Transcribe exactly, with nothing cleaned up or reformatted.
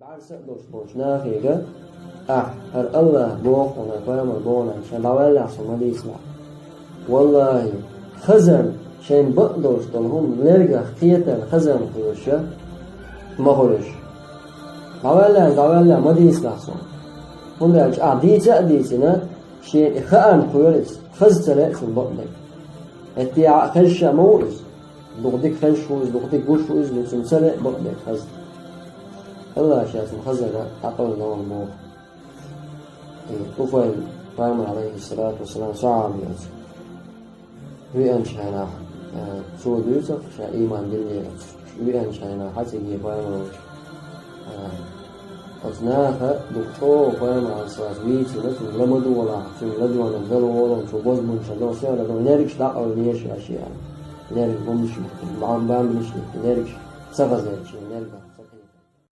Ӏарса а долуш болчу нахега: «Ахь, хӀара АллахӀа боху хьуна, пайхамара боху хьуна, шайн дӀаваьллехь со ма дийцалахь». Валлахьи, хазарна шайн бакъдолуш долу хӀума лергах кхетарна хазарна кхоьруш ма хуьлуш. «ДӀаваьллехь, дӀаваьллехь, ма дийцалахь со». ХӀунда аьлча ахь дийца а дийцина, шена и хаарна кхоьру иза, хаза ца лаьа цунна бакъдерг. ХӀетте а хезаш а ма ву иза. Дукха дика хезаш ву иза, дукха дика гуш ву иза, цунна ца лаьа бакъдерг хаза. АллахӀа шаьш ма хазара дӀакъевлина ван боху. И Туфайл пайхамар, алейхиссалату вассалам, сахьаба яц. Веанчу хенахь, э, цо дуьйцу ша ийман диллина яц. Веанчу хенахь хьан циге пайхамар волчу, э, оцу наха дукха чӀогӀа пайхамар, алейхиссалату, вийцина, цунна ла ма дугӀалахь, цунна ладогӀаниг дала волу, цо бозбунчалла, сенна ладогӀа, нергаш дӀакъевлинера шаьш аьлла. Нерг бумбаш, бам-, бамбинаш, нергаш ца хазара шен нергах.